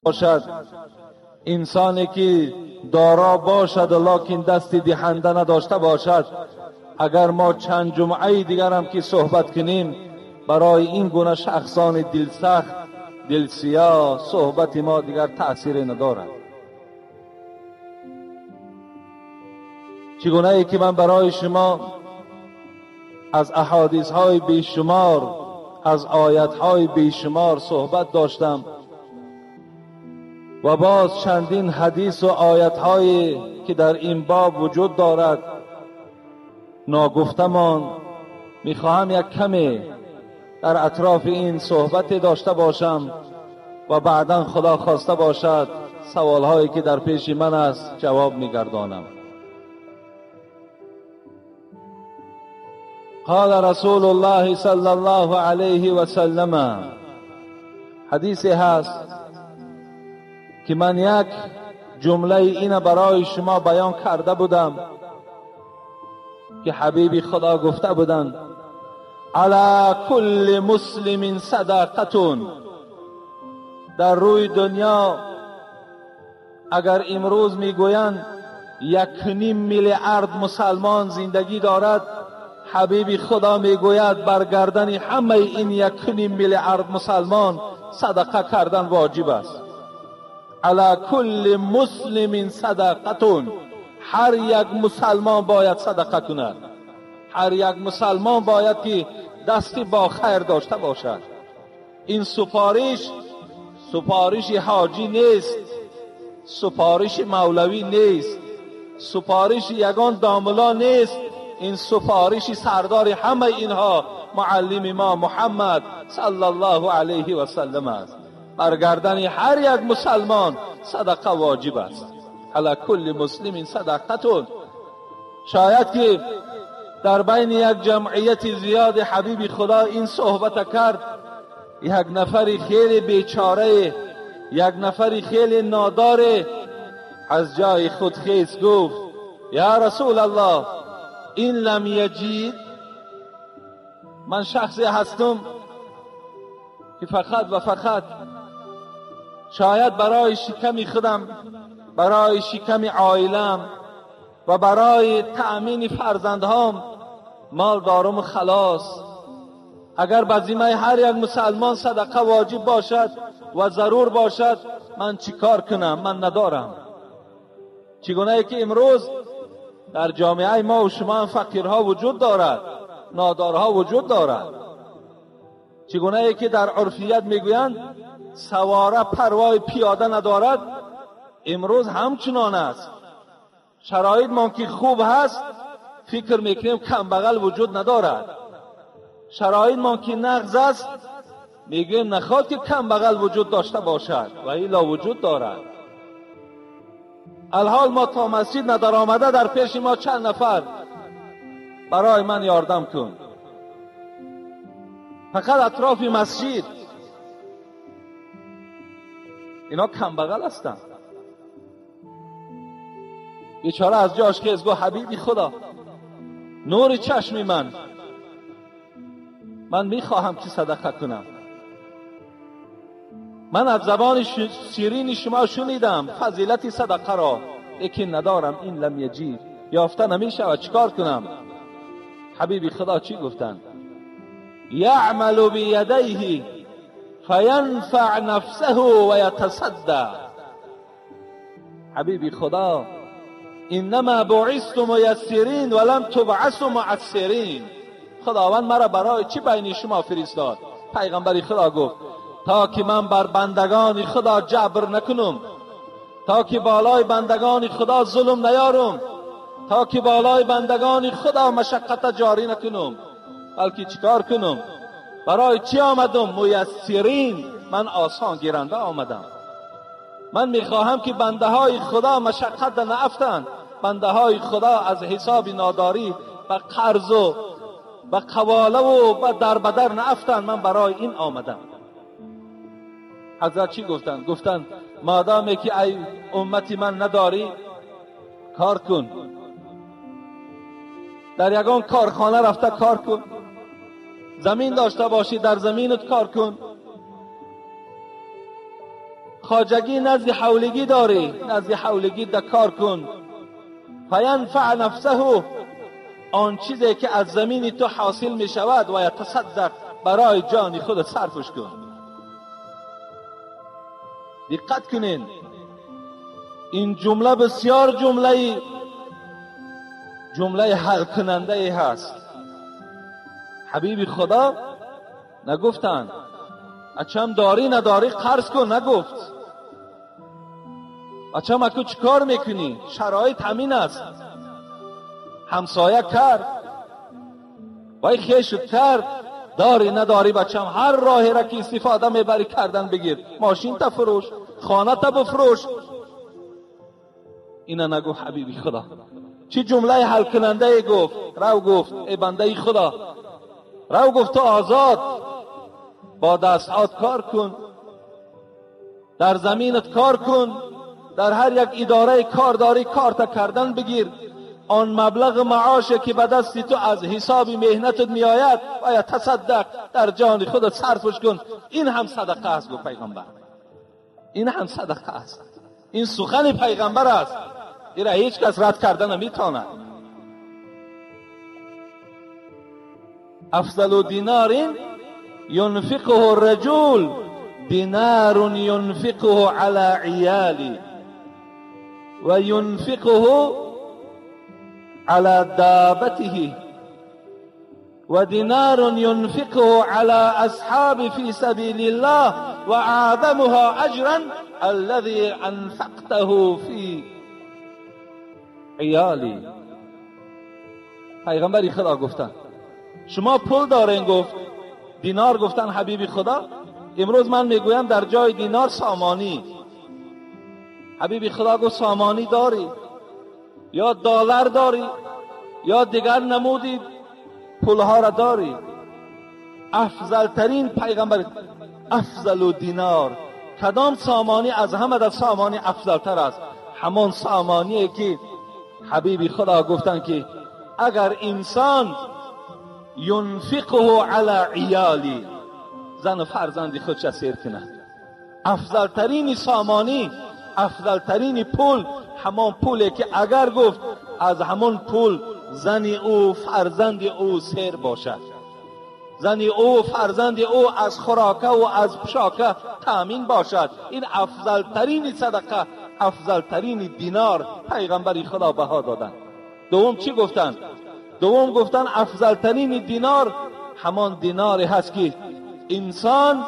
باشد. انسانی که دارا باشد لکن دست دهنده نداشته باشد، اگر ما چند جمعه دیگر هم که صحبت کنیم برای این گونه شخصان دلسخت دلسیاه صحبت ما دیگر تأثیر ندارد. چگونه ای که من برای شما از احادیث های بیشمار، از آیت های بیشمار صحبت داشتم و باز چندین حدیث و آیت هایی که در این باب وجود دارد ناگفتمان، میخواهم یک کمی در اطراف این صحبت داشته باشم و بعدا خدا خواسته باشد سوال هایی که در پیش من است جواب میگردانم. قال رسول الله صلی الله علیه و سلم، حدیثی هست که من یک جمله این برای شما بیان کرده بودم که حبیب خدا گفته بودند علی کل مسلم صدقه. در روی دنیا اگر امروز میگویند 1.5 میلیارد مسلمان زندگی دارد، حبیب خدا میگوید بر گردن همه این 1.5 میلیارد مسلمان صدقه کردن واجب است. علی کل مسلم صدقه، هر یک مسلمان باید صدقه کند، هر یک مسلمان باید که دستی با خیر داشته باشد. این سفارش سفارش حاجی نیست، سفارش مولوی نیست، سفارش یگان داملا نیست، این سفارش سردار همه اینها معلم ما محمد صلی الله علیه و سلم است. بر گردن هر یک مسلمان صدقه واجب است. علی کل مسلم صدقه. شاید که در بین یک جمعیت زیاد حبیب خدا این صحبت کرد، یک نفر خیلی بیچاره، یک نفر خیلی ناداره از جای خود خیز گفت یا رسول الله این لم یجید، من شخصی هستم که فقط و فقط شاید برای شکم خودم، برای شکم عائلم و برای تأمین فرزندهام مال دارم و خلاص. اگر به ذمه هر یک مسلمان صدقه واجب باشد و ضرور باشد من چیکار کنم؟ من ندارم. چگونه ای که امروز در جامعه ما و شما فقیرها وجود دارد، نادارها وجود دارد. چگونه ای که در عرفیت میگویند سواره پروای پیاده ندارد، امروز همچنان است. شرایط ما که خوب هست فکر میکنیم کم بغل وجود ندارد، شرایط ما که نقض است میگویم نخواد که کم بغل وجود داشته باشد و ایلا وجود دارد. الحال ما تا مسجد ندار آمده در پیش ما چند نفر برای من یاردم کن، فقط اطراف مسجد اینا کم بغل هستند. بیچاره از جاش خیز گفت حبیبی خدا، نور چشم من، من میخواهم که صدقه کنم. من از زبان شیرین شما شنیدم فضیلت صدقه را، لیکن ندارم. این لم یجید، یافته نمیشود، چیکار کنم؟ حبیبی خدا چی گفتند؟ یعمل بیدیه فینفع نفسه و یتصدق. حبیبی خدا انما بعثت میسرین ولم تبعثوا معسرین. خداوند مرا برای چی بین شما فرستاد؟ پیغمبر خدا گفت تا که من بر بندگان خدا جبر نکنم، تا که بالای بندگان خدا ظلم نیارم، تا که بالای بندگان خدا مشقت جاری نکنم، بلکه چیکار کنم؟ برای چی آمدم؟ میسرین، من آسان گیرنده آمدم. من میخواهم که بنده های خدا مشقت نیفتند، بنده های خدا از حساب ناداری و قرض و به قواله و به دربدر نیفتند. من برای این آمدم. حضرت چی گفتند؟ گفتند مادامی که ای امتی من نداری کار کن، در یگان کارخانه رفته کار کن، زمین داشته باشی در زمینت کار کن. خواجگی نزد حولگی داری، نزد حولگی در کار کن. فینفع نفسه، آن چیزی که از زمین تو حاصل می شود و یتصدق، برای جان خود صرفش کن. دقت کنین، این جمله بسیار جمله حل کننده ای هست. حبیب خدا نگفتند اچم داری نداری قرض کن، نگفت. اچم اکو چیکار میکنی؟ شرایط همین است. همسایه کرد، وای خیشت کرد، داری نداری بچم هر راهی را که استفاده میبری کردن بگیر، ماشین تا فروش، خانه تا بفروش. اینا نگو حبیبی خدا. چی جمله حل کننده گفت؟ رو گفت ای بنده خدا، رو گفت تو آزاد، با دستهات کار کن، در زمینت کار کن، در هر یک اداره کار داری کار تا کردن بگیر. آن مبلغ معاش که به دست تو از حساب مهنتت میآید باید تصدق، در جان خودت صرفش کن. این هم صدقه است گفت پیغمبر، این هم صدقه است. این سخن پیغمبر است، این را هیچ کس رد کرده نمیتواند. افضل دینار ينفقه الرجل دینار ينفقه على عیالی و ينفقه على دابته و دینار ينفقه على اصحاب في سبیل الله و اعظمها اجرا الذي انفقته في عیالی. پیغمبر خدا گفتن شما پول دارین، گفت دینار، گفتن حبیبی خدا امروز من میگویم در جای دینار سامانی. حبیبی خدا گفت سامانی داری یا دلار داری یا دیگر نمودی پولها را داری. افضل ترین پیغمبر افضل دینار، کدام سامانی از همه در سامانی افضل تر است؟ همان سامانی که حبیبی خدا گفتن که اگر انسان ینفقه علی عیالی، زن و فرزند خودش سیر کند. افضل ترین سامانی، افضل ترین پول همان پولی که اگر گفت از همان پول زن او فرزند او سیر باشد، زن او فرزند او از خوراکه و از پوشاکه تامین باشد. این افضل ترین صدقه، افضل ترین دینار پیغمبر خدا بها دادن. دوم چی گفتن؟ دوم گفتن افضل ترین دینار همان دیناری هست که انسان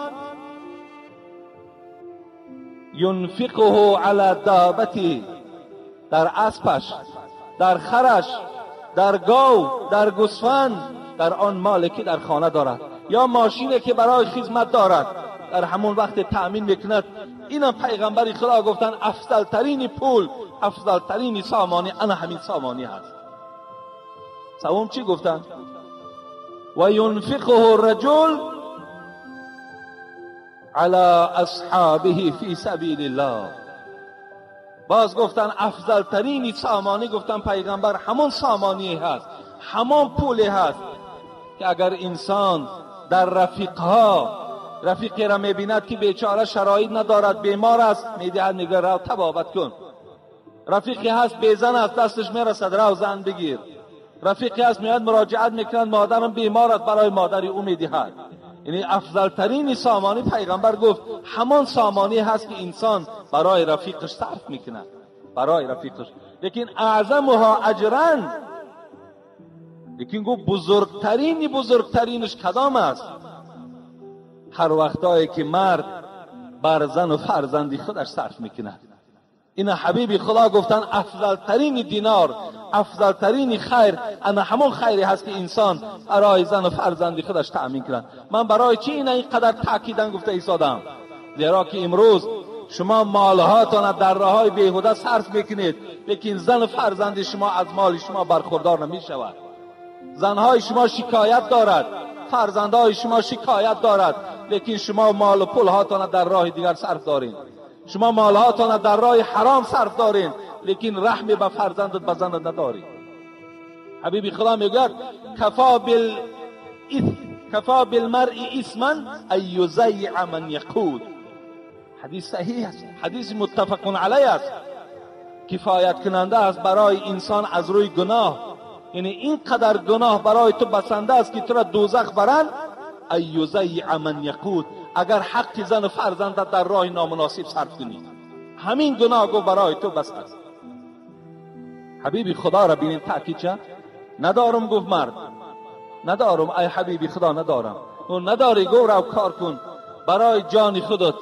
ینفقه علی دابته، در اسبش، در خرش، در گاو، در گوسفند، در آن مالی که در خانه دارد یا ماشینی که برای خدمت دارد، در همون وقت تأمین میکند. اینم پیغمبر خدا گفتن افضل ترین پول، افضل ترین سامانی انا همین سامانی هست. سوم چی گفتن؟ و ینفقه الرجل علی اصحابه فی سبیل الله. باز گفتن افضل ترین سامانی، گفتن پیغمبر همون سامانی هست، همون پولی هست که اگر انسان در رفیقها، رفیقی را میبیند که بیچاره شرایط ندارد، بیمار است، میدهد، میگه رو طبابت کن. رفیقی هست بیزن است، دستش میرسد، رو زن بگیر. رفیقی هست میاد مراجعت میکند، مادرم بیمار است، برای مادری او میدهد. یعنی افضل ترین سامانی پیغمبر گفت همان سامانی هست که انسان برای رفیقش صرف میکند، برای رفیقش. لیکن اعظمها اجرا، لیکن گفت بزرگترین بزرگترینش کدام است؟ هر وقتایی که مرد بر زن و فرزندی خودش صرف میکند. این حبیبی خدا گفتن افضل ترین دینار، افضل ترین خیر انا همون خیری هست که انسان برای زن و فرزندی خودش تأمین کند. من برای چی اینا اینقدر تاکیدن گفته ایستادم؟ زیرا که امروز شما مالهاتان در راههای بیهوده صرف میکنید، لیکن زن و فرزند شما از مال شما برخوردار نمیشود. زنهای شما شکایت دارد، فرزندهای شما شکایت دارد، لیکن شما مال و پولهاتان در راه دیگر صرف دارین. شما مالهاتان در راه حرام صرف دارین، لیکن رحم به فرزندت به زنت نداری. حبیبی خدا میگوید کفا بالإثم کفا بالمرء اثما ان یضیع من یقوت. حدیث صحیح است، حدیث متفق علیه است. کفایت کننده است برای انسان از روی گناه، یعنی اینقدر گناه برای تو بسنده است که تو را دوزخ برند. ان یضیع من یقوت، اگر حق زن و فرزندت در راه نامناسب صرف کنی، همین گناه گو برای تو بس است. حبیبی خدا را بینین تاکید چه؟ ندارم گفت مرد، ندارم ای حبیبی خدا ندارم. اون نداری گو رو کار کن برای جان خودت،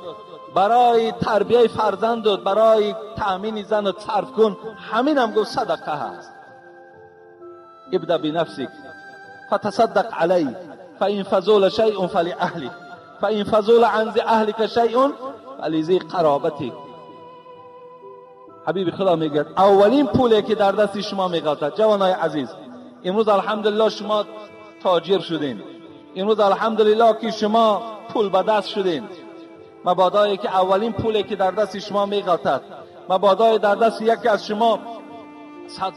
برای تربیه فرزندت، برای تأمین زنت صرف کن، همین هم گفت صدقه هست. ابدأ بنفسك فتصدق علی فإن فضل شیء فلأهلك فإن فضل عن ذی اهلك شیء فلذی قرابتك. حبیب خدا میگه اولین پولی که در دست شما میغلطد، جوانای عزیز امروز الحمدلله شما تاجر شدین، امروز الحمدلله که شما پول به دست شدین، مبادایی که اولین پولی که در دست شما میغلطد، مبادای در دست یکی از شما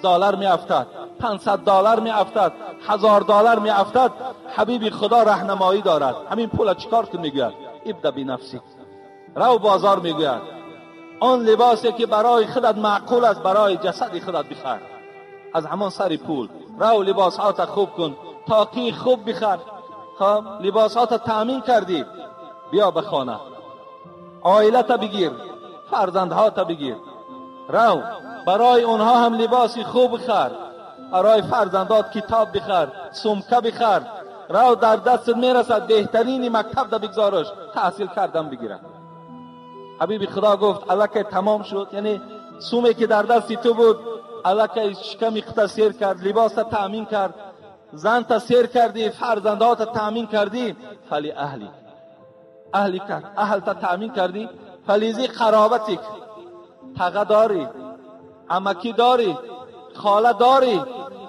$100 میافتد، $500 میافتد، $1000 میافتد، حبیب خدا راهنمایی دارد. همین پول چیکار کن میگوید؟ ابدا بنفسی، رو بازار میگوید آن لباسی که برای خودت معقول است برای جسد خودت بخر، از همان سر پول رو لباسهات خوب کن، تاقی خوب بخر. خب لباسهات تأمین کردی، بیا به خانه، عائلت بگیر، فرزندهات بگیر، رو برای اونها هم لباسی خوب بخر، برای فرزندات کتاب بخر، سمکه بخر، رو در دستت میرسد بهترین مکتب ده بگذارش تحصیل کردن بگیرن. حبیب خدا گفت الکی تمام شد، یعنی سومی که در دستی تو بود الکی شکمی خود سیر کرد، لباس تأمین کرد، زن تا سیر کردی، فرزندات تأمین کردی، فلی اهلی، اهلی کرد، اهل تا تأمین کردی، فلیزی قرابتک، تغه داری، عمکی داری، خاله داری،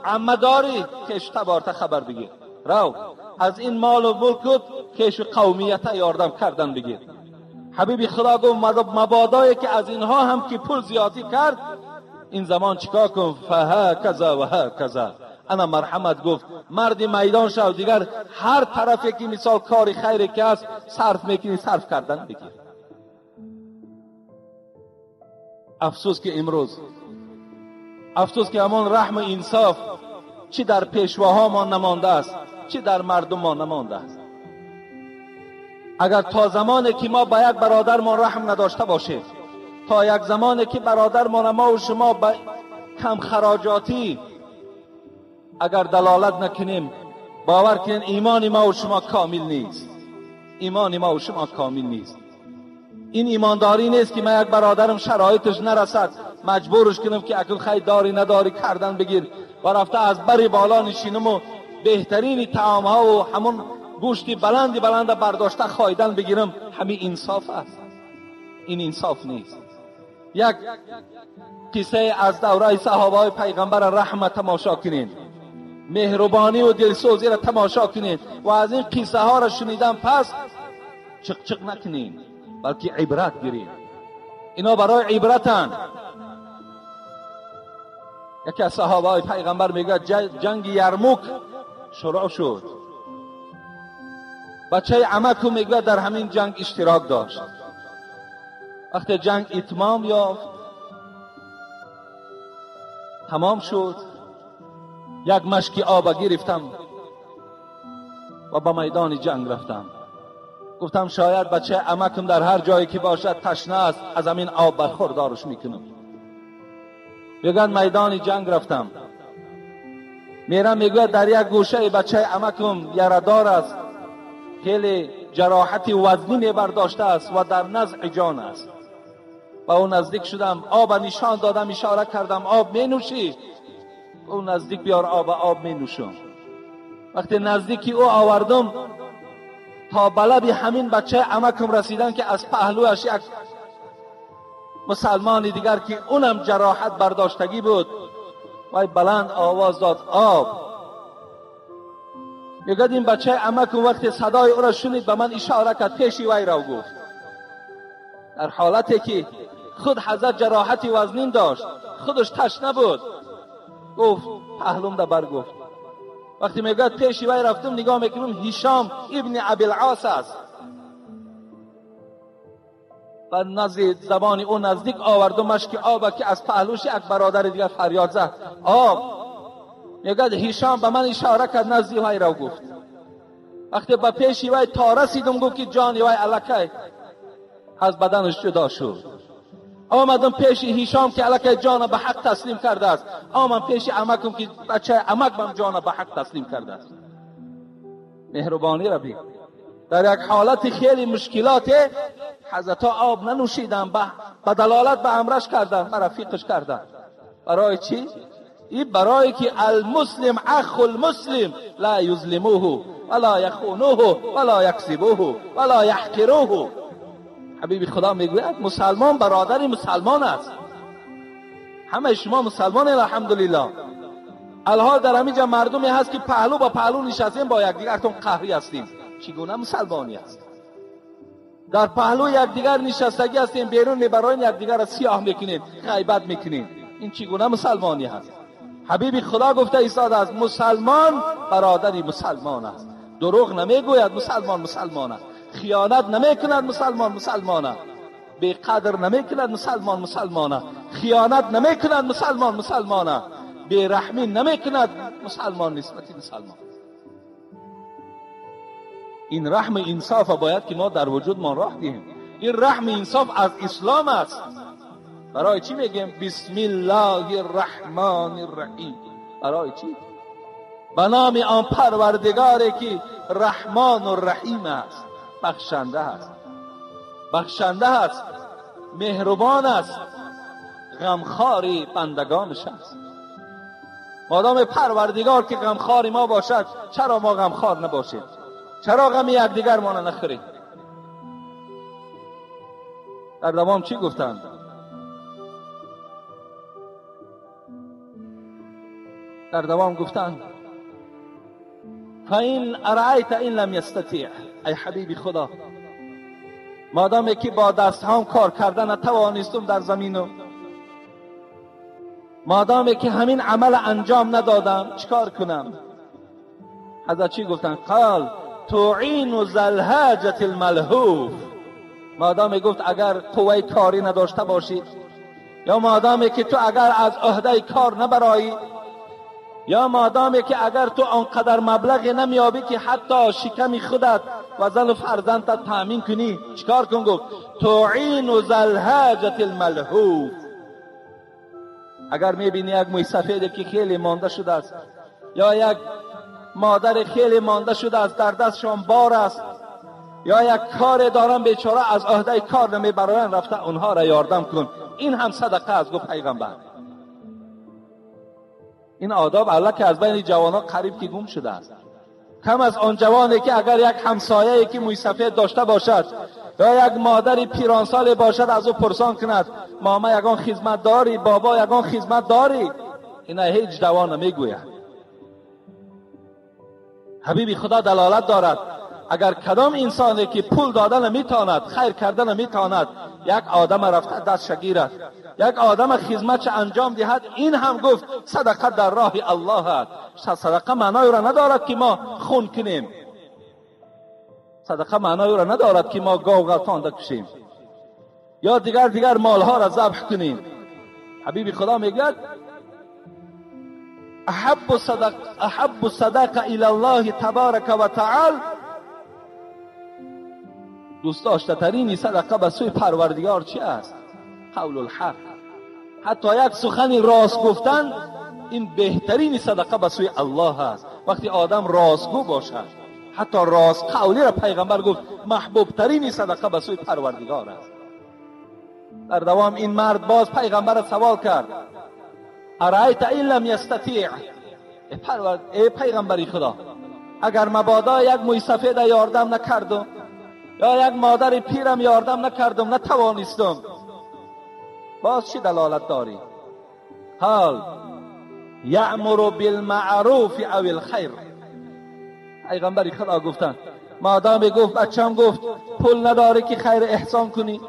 عمه داری، کش تبارت خبر بگیر، رو از این مال و ملکت کش قومیت یاردم کردن بگیر. حبیبی خدا گفت مبادایی که از اینها هم که پول زیادی کرد، این زمان چیکار کن؟ فهکذا و هکذا. انا مرحمت گفت مرد میدان شو، دیگر هر طرفی که مثال کار خیری که است صرف میکنی، صرف کردن بگیر. افسوس که امروز، افسوس که همان رحم و انصاف چی در پیشواها ما نمانده است، چی در مردم ما نمانده است. اگر تا زمانی که ما با یک برادر ما رحم نداشته باشیم، تا یک زمانی که برادر ما و شما با کم خراجاتی اگر دلالت نکنیم، باور کنین ایمان ما و شما کامل نیست. ایمان ما و شما کامل نیست. این ایمانداری نیست که من یک برادرم شرایطش نرسد مجبورش کنم که اکل خیر داری نداری کردن بگیر و رفته از بری بالا نشینم و بهترین طعام ها و همون گوشتی بلندی بلند برداشته خایدن بگیرم. همین انصاف است؟ این انصاف نیست. یک قصه از دوره صحابه های پیغمبر رحمت تماشا کنین، مهربانی و دلسوزی را تماشا کنین و از این قصه ها را شنیدن پس چق چق نکنین، بلکه عبرت گیرین. اینا برای عبرتن. یکی از صحابه های پیغمبر میگه جنگ یرموک شروع شد، بچه عمکو میگه در همین جنگ اشتراک داشت. وقتی جنگ اتمام یافت، تمام شد، یک مشکی آب گرفتم و به میدان جنگ رفتم. گفتم شاید بچه عمکم در هر جایی که باشد تشنه است، از همین آب برخوردارش میکنم. میگن میدان جنگ رفتم، میرم میگوید در یک گوشه بچه عمکم یردار است، خیلی جراحت وزنی برداشته است و در نزع جان است. با او نزدیک شدم، آب نشان دادم، اشاره کردم آب می نوشی؟ او نزدیک بیار آب، آب می نوشم. وقتی نزدیکی او آوردم تا بلب همین بچه عمکم رسیدن که از پهلوش یک مسلمان دیگر که اونم جراحت برداشتگی بود وای بلند آواز داد آب. میگد این بچه عمکم وقتی صدای او را شنید به من اشاره کرد، پیشی وای را گفت، در حالتی که خود حضرت جراحتی وزنین داشت، خودش تشنه بود. گفت پهلوم ده بر گفت وقتی میگوید پیشی وی رفتم نگاه میکنم هشام ابن ابی‌العاص است. و نزد زبان او نزدیک آوردمش که آب، که از پهلوش یک برادر دیگر فریاد زد آب. میگوید هشام به من اشاره کرد نزدی وی را گفت. وقتی به پیشی وی تا رسیدم گفت که جان وی الکی از بدنش جدا شد. آمدم پیش هشام که الکی جان به حق تسلیم کرده است. آمدم پیش عمکم که بچه عمک بم جان به حق تسلیم کرده است. مهربانی را بین. در یک حالت خیلی مشکلات حضرت آب ننوشیدن، به دلالت به امرش کردن، به رفیقش کردن. برای چی؟ این برای که المسلم اخ المسلم لا یظلموه ولا یخونوه ولا یکذبوه ولا یحقروه. حبیب خدا میگوید مسلمان برادر مسلمان است. همه شما مسلمان الحمدلله. الحال در همینجا مردمی هست که پهلو با پهلو نشستیم با یکدیگرتون قهری هستیم. چگونه مسلمانی است؟ در پهلو یکدیگر نشستگی هستیم، بیرون میبرایم یکدیگر را سیاه میکنیم، غیبت میکنیم. این چگونه مسلمانی هست؟ حبیب خدا گفته ایستاده است مسلمان برادری مسلمان است. دروغ نمیگوید مسلمان مسلمان است. خیانت نمیکند مسلمان مسلمان است. بی قدر نمیکند مسلمان مسلمان است. خیانت نمیکند مسلمان مسلمان است. بی رحمی نمیکند مسلمان نسبت مسلمان. این رحم انصاف باید که ما در وجود ما راه دهیم. این رحم انصاف از اسلام است. برای چی میگیم بسم الله الرحمن الرحیم؟ برای چی؟ به نام آن پروردگاری که رحمان و رحیم است، بخشنده است، بخشنده است، مهربان است، غمخوار بندگانش است. مادام پروردگار که غمخوار ما باشد، چرا ما غمخوار نباشیم؟ چرا غم یکدیگر ما نخوریم؟ در دوام چی گفتند؟ در دوام گفتند فإن أرأيت إن لم يستطيع. ای حبیب خدا، مادامی که با دست هم کار کردن نتوانستم در زمینم، مادامی که همین عمل انجام ندادم، چیکار کنم؟ حضرت چی گفتن؟ قال تعین ذا الحاجة الملهوف. مادامی گفت اگر قوه کاری نداشته باشی، یا مادامی که تو اگر از عهده کار نبرایی، یا مادامی که اگر تو آنقدر مبلغ نمیابی که حتی شکم خودت و زن و فرزندت تأمین کنی، چیکار کن؟ گفت تعین ذا الحاجة الملهوف. اگر میبینی یک موی سفید که خیلی مانده شده است، یا یک مادر خیلی مانده شده است، در دستشان بار است، یا یک کار دارن بیچاره از عهده کار نمیبرن، رفته اونها را یاردم کن، این هم صدقه است. گفت پیغمبر. این آداب الله که از بین جوانها قریب که گم شده است. کم از آن جوانی که اگر یک همسایه که موی سفید داشته باشد یا یک مادر پیرانسال باشد، از او پرسان کند ماما یگان خدمت داری، بابا یگان خدمت داری، اینا هیچ جوان نمیگوید. حبیبی خدا دلالت دارد اگر کدام انسانی که پول دادن نمیتواند، خیر کردن نمیتواند، یک آدم رفته دست گیرد، یک آدم خدمت انجام دهد، این هم گفت صدقه در راه الله است. صدقه معنای را ندارد که ما خون کنیم، صدقه معنای را ندارد که ما گاو غلطان کشیم یا دیگر مالها را ذبح کنیم. حبیب خدا میگوید احب صدقه الی الله تبارک و تعالی، دوست داشته ترین صدقه به سوی پروردگار چی است؟ قول الحق. حتی یک سخن راست گفتن این بهترین صدقه به سوی الله است. وقتی آدم راستگو باشد، حتی راست قولی را پیغمبر گفت محبوب ترین صدقه به سوی پروردگار است. در دوام این مرد باز پیغمبر را سوال کرد ارایت این لم یستطیع، ای پیغمبری خدا، اگر مبادا یک موی سفید یاردم نکردم یا یک مادر پیرم یاردم نکردم، نتوانستم، باز چی دلالت داری؟ حال یأمر بالمعروف او الخیر. پیغمبر خدا گفتن مادامی گفت بچم گفت پول نداری که خیر احسان کنی،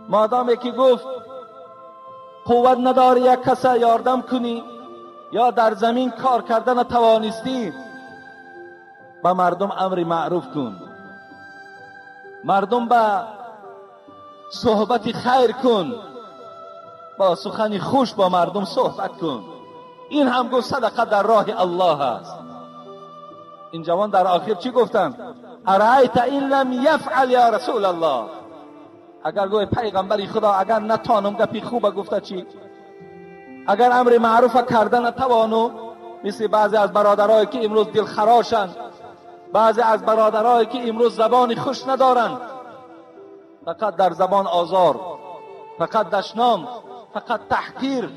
مادامی که گفت قوت نداری یک کس یاردم کنی، یا در زمین کار کرده نتوانستی، به مردم امر معروف کن، مردم به صحبت خیر کن، با سخن خوش با مردم صحبت کن. این هم گفت صدقه در راه الله است. این جوان در آخر چی گفتند؟ ارایت این لم یفعل یا رسول الله. اگر گوی پیغمبر خدا اگر نتانم گپی خوبه گفته چی؟ اگر امر معروف کرده نتوانم، مثل بعضی از برادرایی که امروز دلخراشند، بعضی از برادرایی که امروز زبان خوش ندارند، فقط در زبان آزار، فقط دشنام، فقط تحقیر.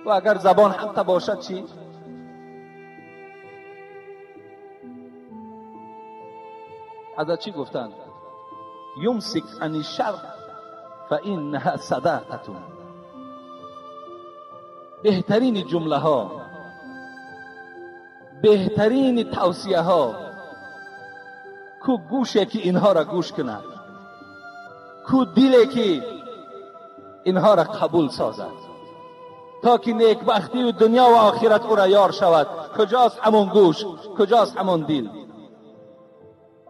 و اگر زبان هم باشد چی؟ حضرت چی گفتند؟ یمسک عن الشر فانها صدقه. بهترین جمله ها، بهترین توصیه ها، کو گوشه که اینها را گوش کند، کو دله که اینها را قبول سازد، تا که نیکبختی و دنیا و آخرت او را یار شود. کجاست همون گوش؟ کجاست همون دل؟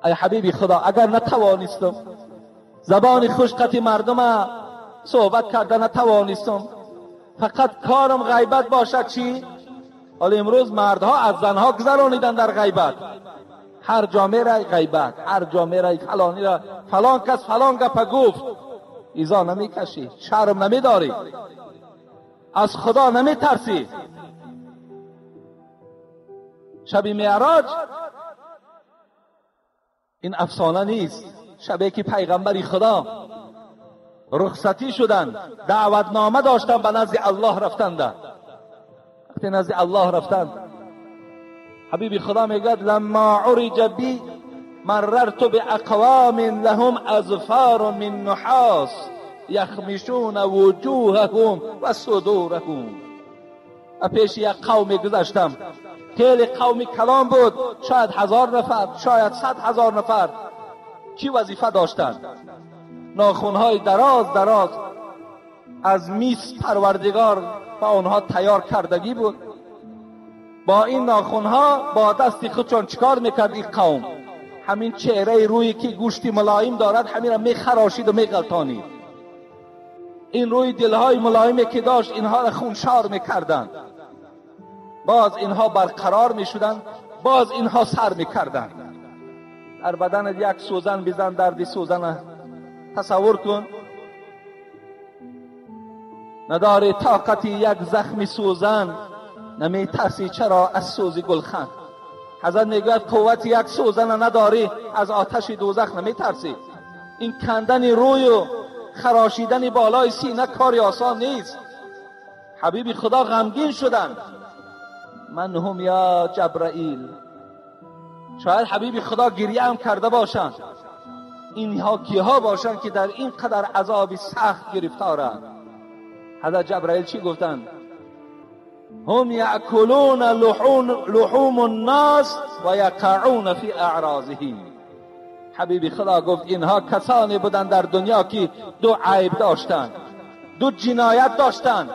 ای حبیبی خدا، اگر نتوانستم زبان خوش قطی مردم صحبت کرده نتوانستم، فقط کارم غیبت باشد چی؟ حالا امروز مردها از زنها گذرانیدن در غیبت. هر جا میره غیبت، هر جا میره فلانی را فلان کس فلان گپ گفت، ایزا نمیکشی، شرم نمیداری، از خدا نمیترسی. شب معراج این افسانه نیست. شبی که پیغمبر خدا رخصتی شدند، دعوتنامه داشتند، به نزد الله رفتند. وقتی نزد الله رفتند، حبیب خدا میگوید لما عرج بی مررت باقوام لهم اظفار من نحاس یخمشون وجوههم و صدورهم. و پیش یک قوم گذشتم، خیلی قوم کلام بود، شاید 1000 نفر، شاید 100,000 نفر. چی وظیفه داشتند؟ ناخونهای دراز دراز از میس پروردگار با آنها تیار کردگی بود. با این ناخونها با دست خودشان چیکار میکرد این قوم؟ همین چهره روی که گوشتی ملایم دارد همین را میخراشید و میغلطانید. این روی دلهای ملایمی که داشت اینها را خونشار میکردند. باز اینها برقرار میشدند، باز اینها سر میکردند. در بدن یک سوزن بزن، درد سوزن تصور کن. نداری طاقتی یک زخم سوزن، نمی ترسی چرا از سوز گلخن. حضرت میگوید قوت یک سوزن نداری، از آتش دوزخ نمی ترسی. این کندن روی و خراشیدن بالای سینه کاری آسان نیست. حبیبی خدا غمگین شدند. من هم یا جبرائیل. شاید حبیبی خدا گریه هم کرده باشند. اینها کیها باشند که در این قدر عذاب سخت گرفتارند؟ حضرت جبرائیل چی گفتند؟ هم یأکلون لحوم الناس و یقعون فی اعراضهم. حبیبی خدا گفت اینها کسانی بودند در دنیا که دو عیب داشتند، دو جنایت داشتند.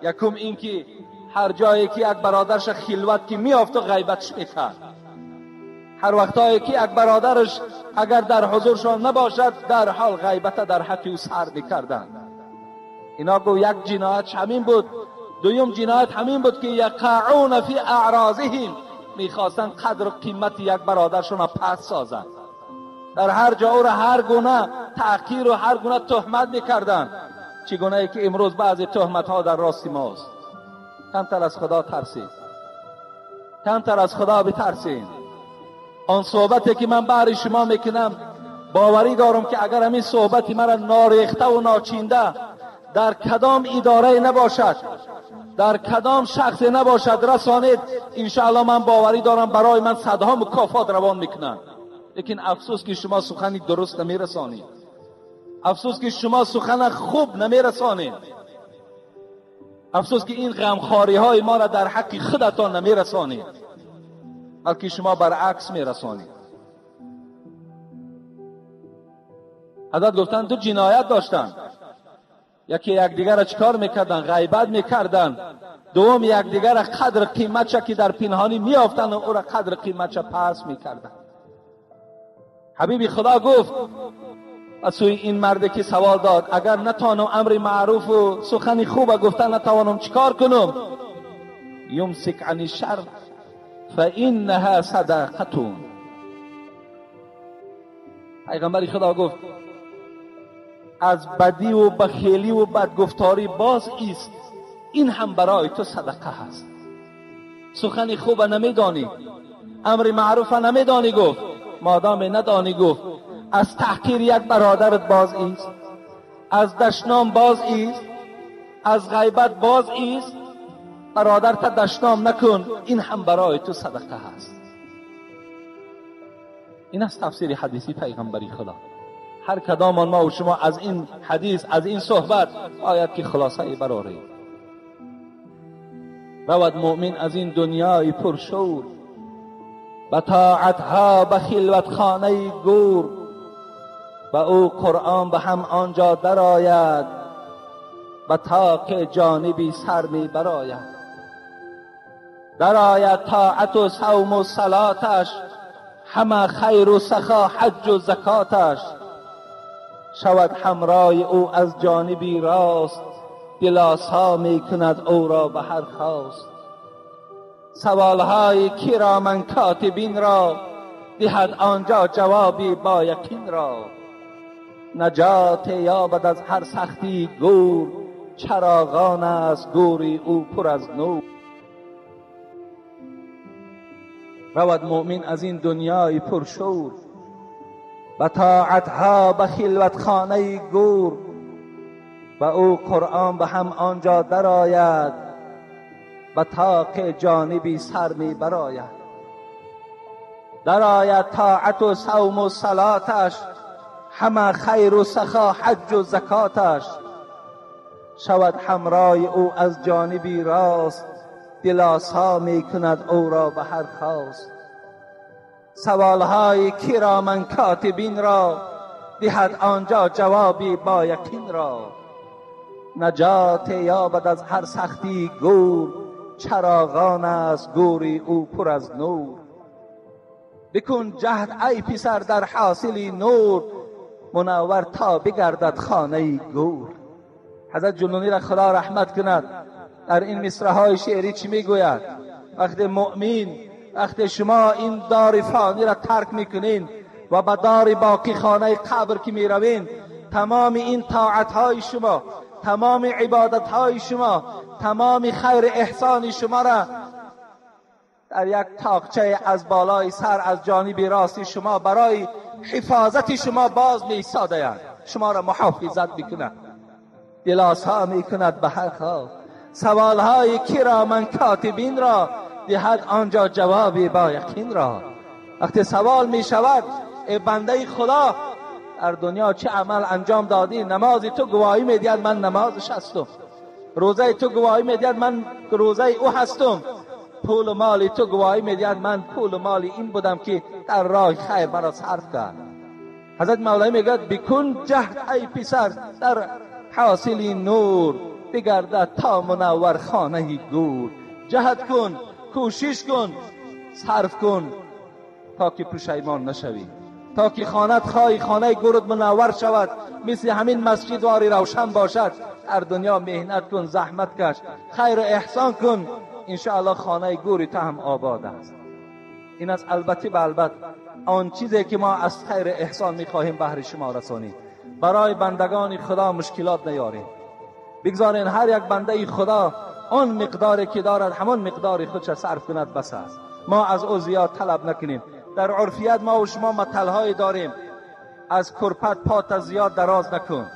یکم این که هر جایی که یک برادرش خلوت که میافت و غیبتش میکرد، هر وقتایی که یک برادرش اگر در حضورشان نباشد در حال غیبت در حق او سر میکردند. اینا گفت یک جنایت همین بود. دویم جنایت همین بود که یقعون فی اعراضهم، میخواستند قدر و قیمت یک برادرشون را پس سازند. در هر جا او را هر گونه تحقیر و هر گونه تهمت میکردند، چگونه ای که امروز بعضی تهمت ها در راست ماست. کمتر از خدا ترسید، کمتر از خدا بترسید. آن صحبتی که من برای شما میکنم باوری دارم که اگر همین صحبتی مرا ناریخته و ناچینده در کدام اداره نباشد، در کدام شخص نباشد رسانید، انشاءالله من باوری دارم برای من صدها مکافات روان میکنن. لیکن افسوس که شما سخنی درست نمیرسانید، افسوس که شما سخن خوب نمیرسانید، افسوس که این غمخواری های ما را در حق خودتان نمیرسانید، بلکه شما برعکس میرسانید. حضرت گفتن دو جنایت داشتند. یکی یکدیگر را چیکار میکردن؟ غیبت میکردن. دوم یکدیگر را قدر قیمتش که در پنهانی میافتند و او را قدر قیمتش پس میکردن. حبیبی خدا گفت و سوی این مرد که سوال داد اگر نتوانم امر معروف و سخن خوب گفتن نتوانم چیکار کنم؟ یمسک عن الشر فانها صدقه. پیغمبر خدا گفت از بدی و بخیلی و بدگفتاری باز ایست، این هم برای تو صدقه هست. سخن خوب نمیدانی، امر معروف نمیدانی، گفت مادام ندانی، گفت از تحقیر یک برادرت باز ایست، از دشنام باز ایست، از غیبت باز ایست، برادرت دشنام نکن، این هم برای تو صدقه هست. این است تفسیر حدیثی پیغمبری خدا. هر کدام ما و شما از این حدیث، از این صحبت باید که خلاصه برآریم. رود مؤمن از این دنیای پرشور، به طاعتها به خلوت خانه گور، به او قرآن به هم آنجا درآید، به طاق جانبی سر می براید. درآید طاعت و صوم و صلاتش، همه خیر و سخا حج و زکاتش. شود همراه او از جانبی راست، دلاسا می کند او را به هر خواست. سوالهای کرامن کاتبین را، دهد آنجا جوابی با یقین را. نجات یابد از هر سختی گور، چراغان است گوری او پر از نور. رود مؤمن از این دنیای پرشور، به طاعتها به خلوت خانه گور، به او قرآن به هم آنجا درآید، به طاق جانبی سر می براید. درآید طاعت و صوم و صلاتش، همه خیر و سخا حج و زکاتش. شود همراه او از جانبی راست، دلاسا می کند او را به هر خواست. سوالهای کرامن کاتبین را، دهد آنجا جوابی با یقین را. نجات یابد از هر سختی گور، چراغان است گوری او پر از نور. بکن جهد ای پسر در حاصل نور، منور تا بگردد خانه گور. حضرت جنونی را خدا رحمت کند، در این مصرع های شعری چی میگوید؟ وقتی مؤمن، وقتی شما این دار فانی را ترک میکنین و به دار باقی خانه قبر که میروین، تمام این طاعت های شما، تمام عبادت های شما، تمام خیر احسان شما را در یک تاقچه از بالای سر از جانب راستی شما برای حفاظت شما باز می ایستادند، شما را محافظت میکند، دلاسا میکند به هر خواه. سوالهای کرامن کاتبین را، دهد آنجا جوابی با یقین را. وقتی سوال می شود ای بنده خدا در دنیا چه عمل انجام دادی، نماز تو گواهی می دهد من نمازش هستم، روزه تو گواهی می دهد من روزه او هستم، پول و مال تو گواهی می دهد من پول و مال این بودم که در راه خیر مرا صرف کرد. حضرت مولای میگوید بکن جهد ای پسر در حاصل نور، بگردد تا منور خانه گور. جهد کن، کوشش کن، صرف کن تا که پشیمان نشوی، تا که خانت خواهی خانه گورت منور شود، مثل همین مسجد واری روشن باشد. در دنیا مهنت کن، زحمت کش، خیر و احسان کن، انشاءالله خانه گوری تو هم آباد است. این است البته به البته آن چیزی که ما از خیر احسان میخواهیم بهر شما رسانیم. برای بندگان خدا مشکلات نیاریم، بگذارین هر یک بنده خدا آن مقداری که دارد همان مقدار خودش صرف کند بس است. ما از او زیاد طلب نکنیم. در عرفیت ما و شما متلهای داریم، از کرپت پات زیاد دراز نکن،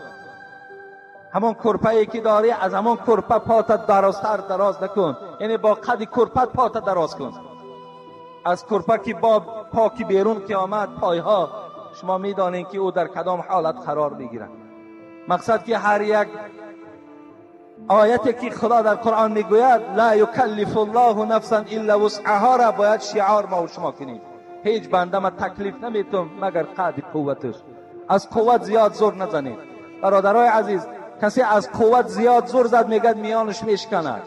همون کرپه که داری از همون کرپه پات درازتر دراز نکن، یعنی با قد کرپت پات دراز کن. از کرپه که با پاکی بیرون که آمد پایها، شما میدانین که او در کدام حالت قرار میگیرد. مقصد که هر یک آیتی که خدا در قرآن میگوید لا یکلف الله نفسا الا وسعها را باید شعار ما و شما کنیم. هیچ بنده ما تکلیف نمیتم مگر قد قوتش، از قوت زیاد زور نزنید. برادرای عزیز، کسی از قوت زیاد زور زد میگد میانش میشکند.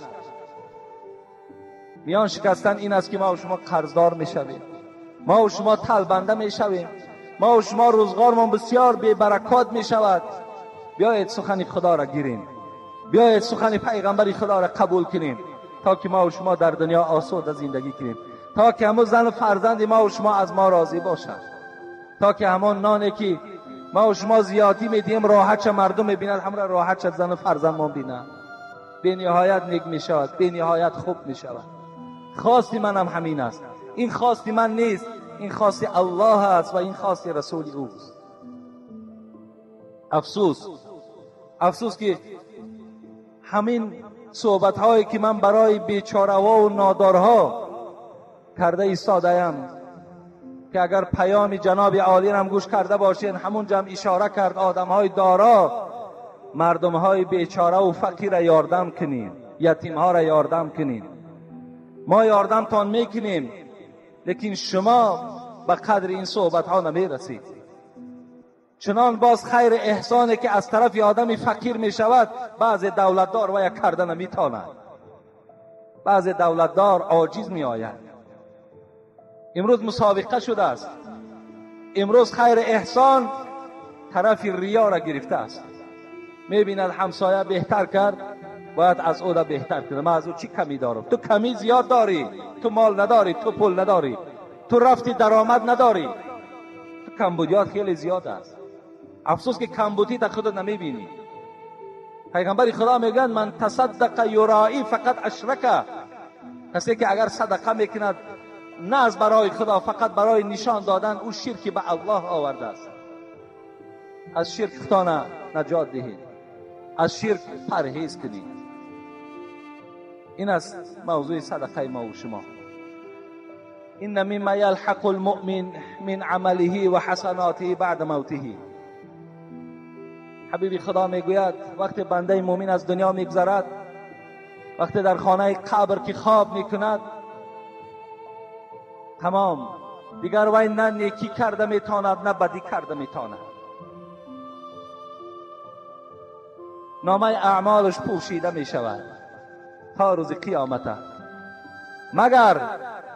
میان شکستن این است که ما و شما قرضدار میشویم، ما و شما تلبنده میشویم، ما و شما روزگارمان بسیار بی برکات میشود. بیایید سخن خدا را گیریم، بیایید سخن پیغمبر خدا را قبول کنیم تا که ما و شما در دنیا آسوده زندگی کنیم، تا که همون زن و فرزند ما و شما از ما راضی باشند، تا که همان نانی که ما و شما زیادی میدیم راحت چه مردم میبیند، همون راحت چه زن و فرزندمان بینند. به نهایت نیک میشود، به نهایت خوب میشود. خواستی من هم همین است. این خواستی من نیست، این خواستی الله است و این خواستی رسول اوست. افسوس، افسوس که همین صحبت هایی که من برای بیچاره ها و نادارها کرده ایستاده‌ام که اگر پیام جناب عالی هم گوش کرده باشین، همون جمع اشاره کرد آدم های دارا مردم های بیچاره و فقیر را یاردم کنین، یتیم ها را یاردم کنین. ما یاردمتان میکنیم، لیکن شما به قدر این صحبت ها نمیرسید. چنان باز خیر احسانی که از طرف آدم فقیر می شود بعض دولتدار و یک کرده نمیتواند، بعض دولتدار عاجز می آید. امروز مسابقه شده است، امروز خیر احسان طرف ریا را گرفته است. میبیند همسایه بهتر کرد، باید از او را بهتر کنه. من از او چی کمی دارم؟ تو کمی زیاد داری، تو مال نداری، تو پول نداری، تو رفتی درآمد نداری، تو کمبودیات خیلی زیاد است. افسوس که کمبودی تا خودت نمیبینی. پیغمبر خدا میگن من تصدق یرائی فقط اشرکه. کسی که اگر صدقه میکند نه از برای خدا، فقط برای نشان دادن، او شرک به الله آورده است. از شرک خودتان نجات دهید، از شرک پرهیز کنید. این است موضوع صدقه ما و شما. این مما یلحق المؤمن من عمله و حسناته بعد موته. حبیب خدا میگوید وقتی بنده مؤمن از دنیا میگذرد، وقتی در خانه قبر که خواب میکند، تمام دیگر وی نه نیکی کرده میتواند نه بدی کرده میتواند. نامه اعمالش پوشیده میشود تا روز قیامت، مگر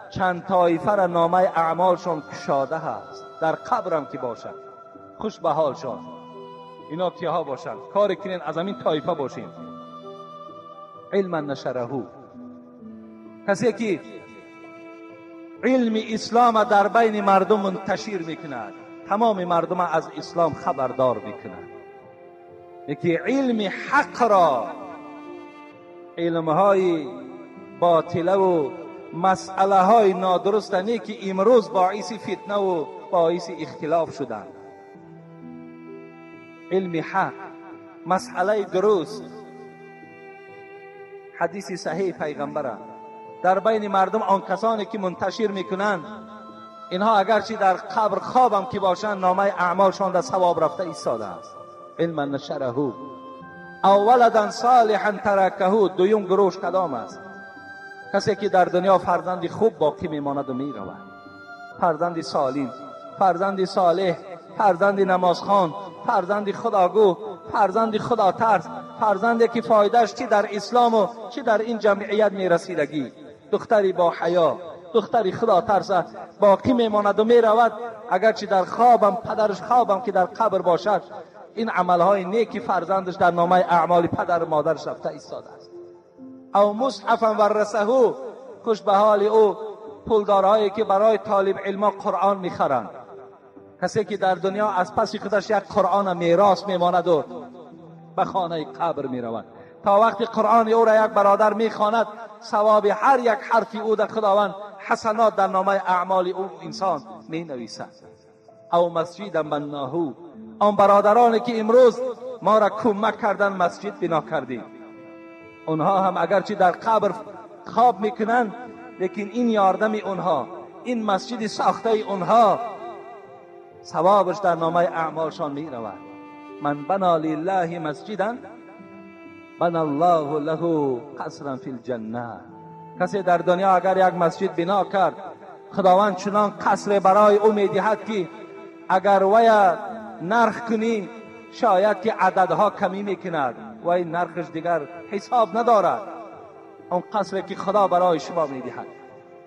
چند طایفه را نامه اعمالشان کشاده هست در قبرم که باشد. خوش به حالشان اینا کیها باشند، کار کنین از همین طایفه باشین. علما نشرهو، کسی که علم اسلام در بین مردم منتشر میکند، تمام مردم از اسلام خبردار میکند. یکی علم حق را، علمهای باطله و مسئله های نادرست نه که امروز باعث فتنه و باعث اختلاف شدند. علم حق، مسئله درست، حدیث صحیح پیغمبر در بین مردم آن کسانی که منتشر میکنند، اینها اگرچه در قبر خوابم که باشند، نامه اعمالشان در ثواب رفته ایستاده است. علما نشره او ولدا صالحا ترکه. دویم گروش کدام است؟ کسی که در دنیا فرزندی خوب باقی میماند و میرود، فرزندی سالم، فرزندی صالح، فرزندی نمازخوان، فرزندی خداگو، فرزندی خدا ترس، فرزندی که فایدهش چی در اسلام و چی در این جمعیت میرسیدگی، دختری با حیا، دختری خدا ترس باقی میماند و میرود. اگرچه در خوابم پدرش خوابم که در قبر باشد، این عملهای نیکی فرزندش در نامه اعمال پدر و مادرش رفته ایستاده است. او مصحفا ورثه. خوش به حال او پولدارهایی که برای طالب علما قرآن میخرند. کسی که در دنیا از پس خودش یک قرآن میراث میماند و به خانه قبر میرود، تا وقتی قرآن او را یک برادر میخواند، ثواب هر یک حرفی او در خداوند حسنات در نامه اعمال او انسان مینویسد. او مسجدا بناه. آن برادرانی که امروز ما را کمک کردن مسجد بنا کردیم، اونها هم اگرچه در قبر خواب میکنند، لیکن این یاردم اونها، این مسجد ساخته اونها، ثوابش در نامه اعمالشان میرود. من بنا لله مسجدا بنا الله له قصرا فی الجنه. کسی در دنیا اگر یک مسجد بنا کرد، خداوند چنان قصر برای او میدهد که اگر وی نرخ کنی شاید که عددها کمی میکند و این نرخش دیگر حساب ندارد. اون قصر که خدا برای شما میدهد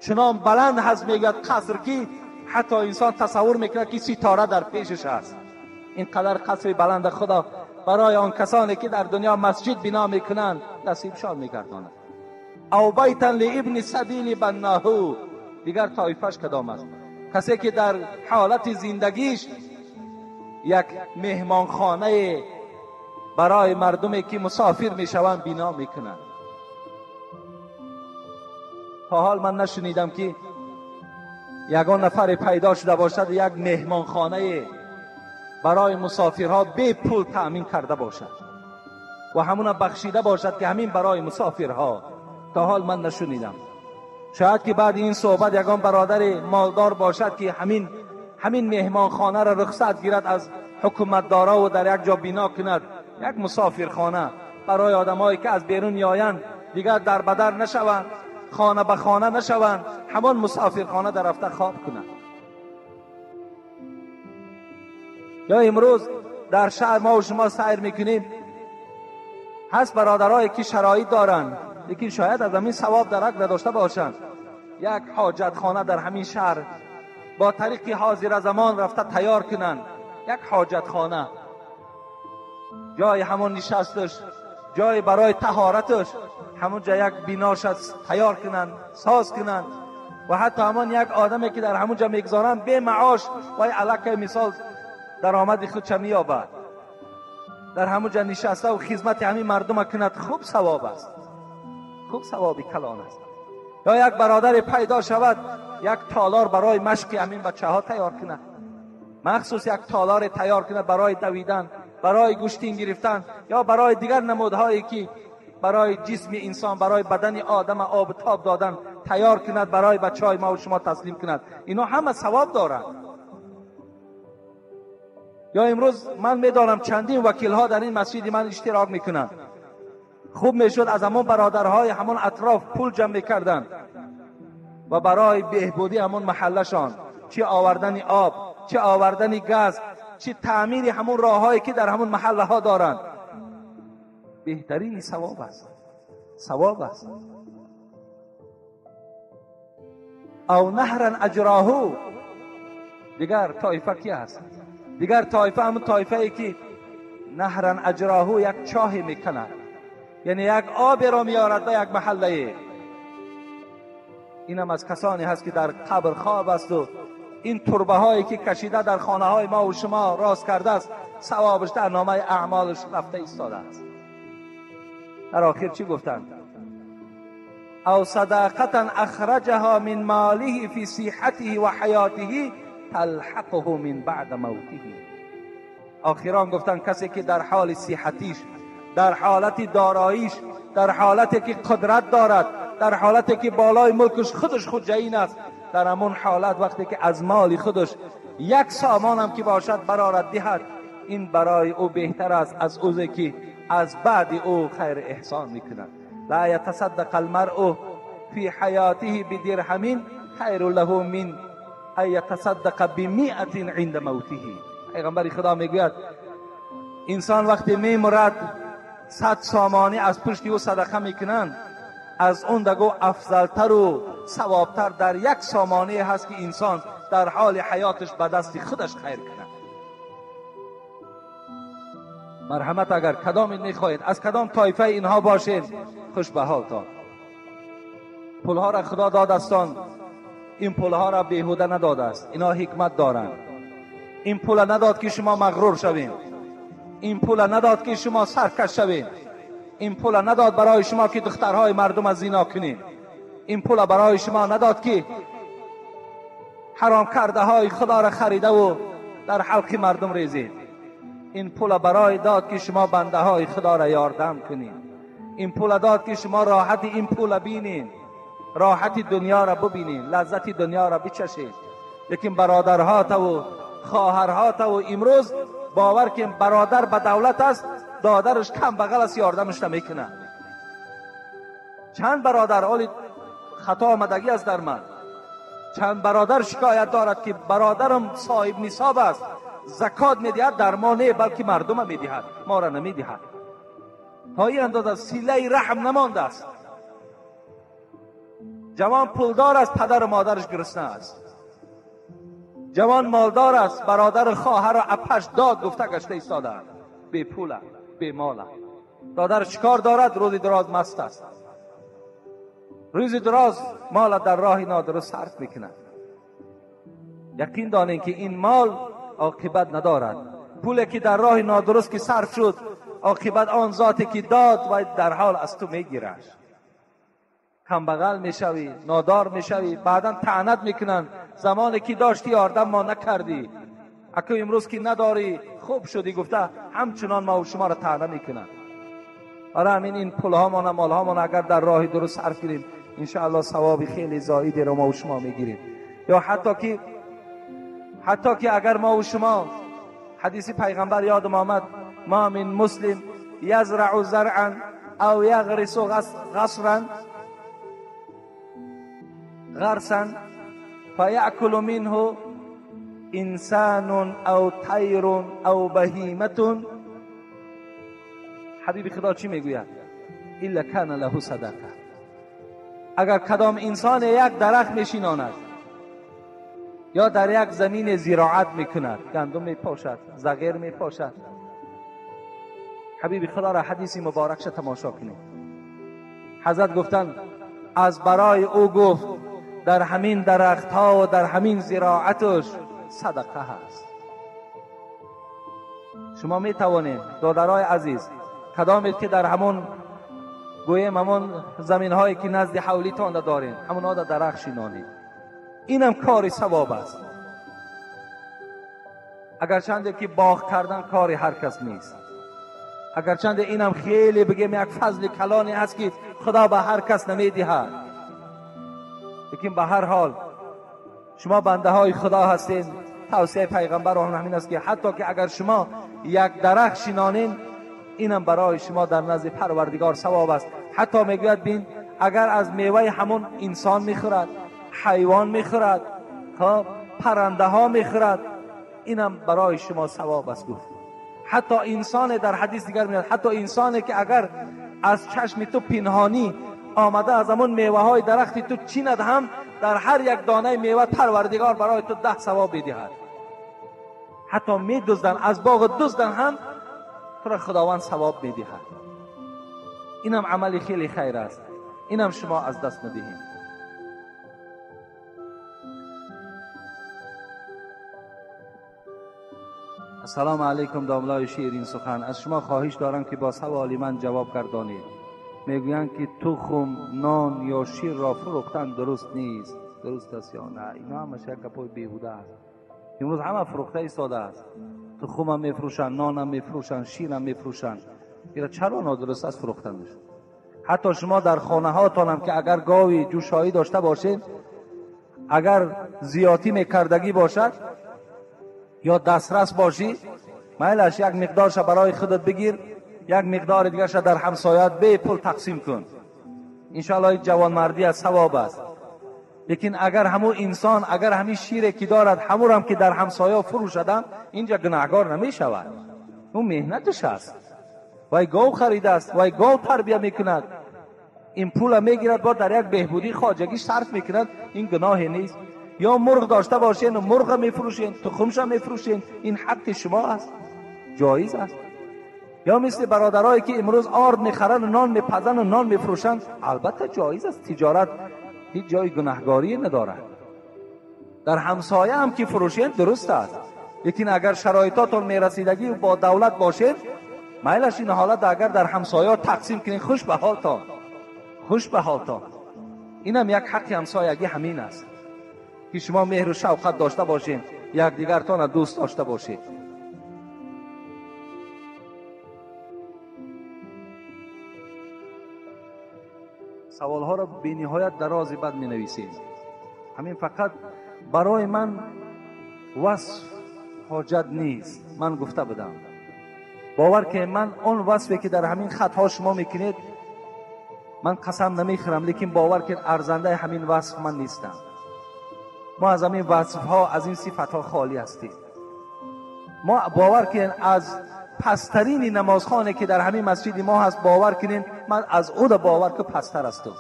چنان بلند هست، میگوید قصر که حتی انسان تصور میکند که ستاره در پیشش است. اینقدر قصر بلند خدا برای آن کسانی که در دنیا مسجد بنا میکنند نصیبشان میگرداند. او بیتا لابن سبیل بناه. دیگر طایفش کدام است؟ کسی که در حالت زندگیش یک مهمانخانه برای مردمی که مسافر میشوند بنا میکنند. تا حال من نشنیدم که یگان نفر پیدا شده باشد یک مهمانخانه برای مسافرها بی پول تأمین کرده باشد و همون بخشیده باشد که همین برای مسافرها. تا حال من نشنیدم. شاید که بعد این صحبت یگان برادر مالدار باشد که همین مهمانخانه را رخصت گیرد از حکومتدارا و در یک جا بنا کند، یک مسافرخانه برای آدمایی که از بیرون میآیند، دیگر در بدر نشوند، خانه به خانه نشوند، همان مسافرخانه در رفته خواب کنند. یا امروز در شهر ما و شما سیر میکنیم، هست برادرایی که شرایط دارند لیکن شاید از همین ثواب درک نداشته باشند، یک حاجت خانه در همین شهر با طریق حاضر زمان رفته تیار کنند، یک حاجت خانه، جای همون نشستش، جای برای طهارتش، همونجا یک بیناش تیار کنند، ساز کنند و حتی همان یک آدمی که در همونجا میگذارند به معاش و علاقه مثال درآمد خود چه مییابد، در همونجا نشسته و خدمت همین مردم کند، خوب ثواب است، خوب ثوابی کلان است. یا یک برادر پیدا شود یک تالار برای مشق همین بچه ها تیار کند، مخصوص یک تالار تیار کند برای دویدن، برای گوشتین گرفتن یا برای دیگر نمودهایی که برای جسم انسان، برای بدن آدم آب تاب دادن تیار کند، برای بچه های ما و شما تسلیم کند. اینا همه ثواب دارند. یا امروز من میدانم چندین وکیل ها در این مسجد من اشتراک میکنند. خوب میشد از همون برادرهای همون اطراف پول جمع میکردند و برای بهبودی همون محلشان، چه آوردن آب، چه آوردن گاز، چه تعمیر همون راههایی که در همون محله ها دارند، بهترین ثواب است، ثواب است. او نهرا اجراه. دیگر طایفه کی است؟ دیگر طایفه همون طایفه ای که نهرا اجراه، یک چاه میکند، یعنی یک آب را میارد به یک محله. اینم از کسانی هست که در قبر خواب است و این تربه هایی که کشیده در خانه های ما و شما راست کرده است، ثوابش در نامه اعمالش رفته ایستاده است. در آخر چی گفتند؟ او صداقتا اخرجها من ماله فی صحته و حیاته تلحقه من بعد موته. آخران گفتند کسی که در حال صحتیش، در حالت داراییش، در حالتی که قدرت دارد، در حالتی که بالای ملکش خودش خود جین است، در همون حالت وقتی که از مال خودش یک سامان هم که باشد برارد دهد، این برای او بهتر است از اوزی که از بعد او خیر احسان میکند. لا یتصدق المرء فی حیاته بدرهم خیر له من ان یتصدق بمئة عند موته. پیغمبر خدا میگوید انسان وقتی میمرد 100 سامانی از پشت او صدقه میکنند، از اون دگو افضلتر و ثوابتر در یک سامانه هست که انسان در حال حیاتش به دست خودش خیر کند. مرحمت اگر کدام میخواهید از کدام طایفه اینها باشید، خوش به حالتان. پولها را خدا دادستان، این پولها را بیهوده نداده است، اینا حکمت دارند. این پول نداد که شما مغرور شوید، این پول نداد که شما سرکش شوید، این پول نداد برای شما که دخترهای مردم از زنا کنید، این پول برای شما نداد که حرام کرده های خدا را خریده و در حلق مردم ریزید. این پول برای داد که شما بنده های خدا را یاردم کنید. این پول داد که شما راحت این پول بینید، راحت دنیا را ببینید، لذت دنیا را بچشید. لیکن برادرها تا و خواهرها تا و امروز باور که برادر به دولت است، دادرش کم بغل است، یاردمش نمیکنه. چند برادر، حالی خطا آمدگی است در من، چند برادر شکایت دارد که برادرم صاحب نصاب است، زکات میدهد در ما نه، بلکه مردم میدهد، ما را نمیدهد. تا این اندازه صله رحم نمانده است. جوان پولدار است، پدر و مادرش گرسنه است. جوان مالدار است، برادر خواهر و اپش داد گفته گشته ایستاده، بی پول، بی مال. دادر چیکار دارد؟ روزی دراز مست است، روزی دراز مال در راه نادرست صرف میکند. یقین دانید که این مال عاقبت ندارد. پولی که در راه نادرست که صرف شد، عاقبت آن ذاتی که داد و در حال از تو میگیرش. کمبغل میشوی، نادار میشوی، بعدا طعنت میکنن زمانی که داشتی یاردم ما نکردی، اکنون امروز که نداری خوب شدی گفته همچنان ما و شما را طعنه میکنن. برای همین این پولها ما، مالها ما اگر در راه درست صرف کنیم انشاءالله ثواب خیلی زایدی رو ما و شما میگیریم. یا حتی که اگر ما و شما، حدیث پیغمبر یادم آمد، ما من مسلم یزرع زرعا او یغرس غصرا غرسا فیأکل منه انسان او طیر او بهیمة. حبیب خدا چی میگوید؟ الا کان له صدقه. اگر کدام انسان یک درخت میشیناند یا در یک زمین زراعت میکند، گندم میپاشد، زغیر میپاشد، حبیب خدا را حدیث مبارکش تماشا کنید. حضرت گفتند از برای او گفت در همین درخت ها و در همین زراعتش صدقه هست. شما می توانید دادرای عزیز، کدامید که در همون گویم همون زمین هایی که نزد حولیتان دارین، همون در درخت شینانید، اینم کاری ثواب است. اگرچند که باغ کردن کاری هر کس نیست، اگرچند اینم خیلی بگیم یک فضل کلانی هست که خدا به هر کس نمیدهد، لیکن به هر حال شما بنده های خدا هستین. توصیه پیغمبر هم همین است که حتی که اگر شما یک درخت شینانین، اینم برای شما در نزد پروردگار ثواب است. حتی میگوید بین اگر از میوه همون انسان میخورد، حیوان میخورد، خب پرنده ها میخورد، اینم برای شما ثواب است. گفت حتی انسان، در حدیث دیگر میاد، حتی انسانی که اگر از چشم تو پنهانی آمده از همون میوه های درختی تو چیند، هم در هر یک دانه میوه پروردگار برای تو 10 ثواب میدهد. حتی میدزدن، از باغ دزدن هم تو را خداوند ثواب میدهد. اینم عمل خیلی خیر است، اینم شما از دست ندهید. السلام علیکم داملای شیرین سخن، از شما خواهش دارم که با سوال من جواب گردانید. میگویند که تخم، نان یا شیر را فروختن درست نیست، درست است یا نه؟ اینا همش یک گپای بیهوده است. امروز همه فروخته ایستاده است، تخم هم میفروشن، نان هم میفروشن، شیر هم میفروشن. اینا چرا نادرست است فروختنش؟ حتی شما در خانه هاتان هم که اگر گاوی جوشایی داشته باشید، اگر زیاتی میکردگی باشد یا دسترس باشی، میلش یک مقدارش برای خودت بگیر، یک مقدار دیگرش در همسایت به پول تقسیم کن. انشاءالله جوانمردی از ثواب است. لیکن اگر همون انسان، اگر همین شیر که دارد همون هم که در همسایه فروشدم، اینجا گناهگار نمی شود. اون مهنتش است، وای گاو خریده است، وای گاو تربیه میکند، این پول میگیرد با در یک بهبودی خواجگی صرف میکند، این گناه نیست. یا مرغ داشته باشین و مرغ میفروشین، تخمش میفروشین، این حق شما است، جایز است. یا مثل برادرایی که امروز آرد میخرن و نان میپزن و نان میفروشن، البته جایز است. تجارت هیچ جای گناهگاری ندارد. در همسایه هم که فروشین درست است، لیکن اگر شرایطاتون میرسیدگی با دولت باشین، میلش این حالت اگر در همسایه تقسیم کنین، خوش به حالتان، خوش به حالتان. اینم یک حق همسایگی همین است که شما مهر و شوقت داشته باشین، یکدیگرتان دوست داشته باشید. سوالها را به نهایت درازی بد می نویسید. همین فقط برای من وصف حاجت نیست. من گفته بودم، باور که من اون وصفی که در همین خطها شما میکنید من قسم نمیخورم، لیکن باور که ارزنده همین وصف من نیستم. ما از همین وصف ها، از این صفت ها خالی هستیم. ما باور کنین از پسترین نمازخانه که در همین مسجد ما هست، باور کنین من از او دا باور که پستر است.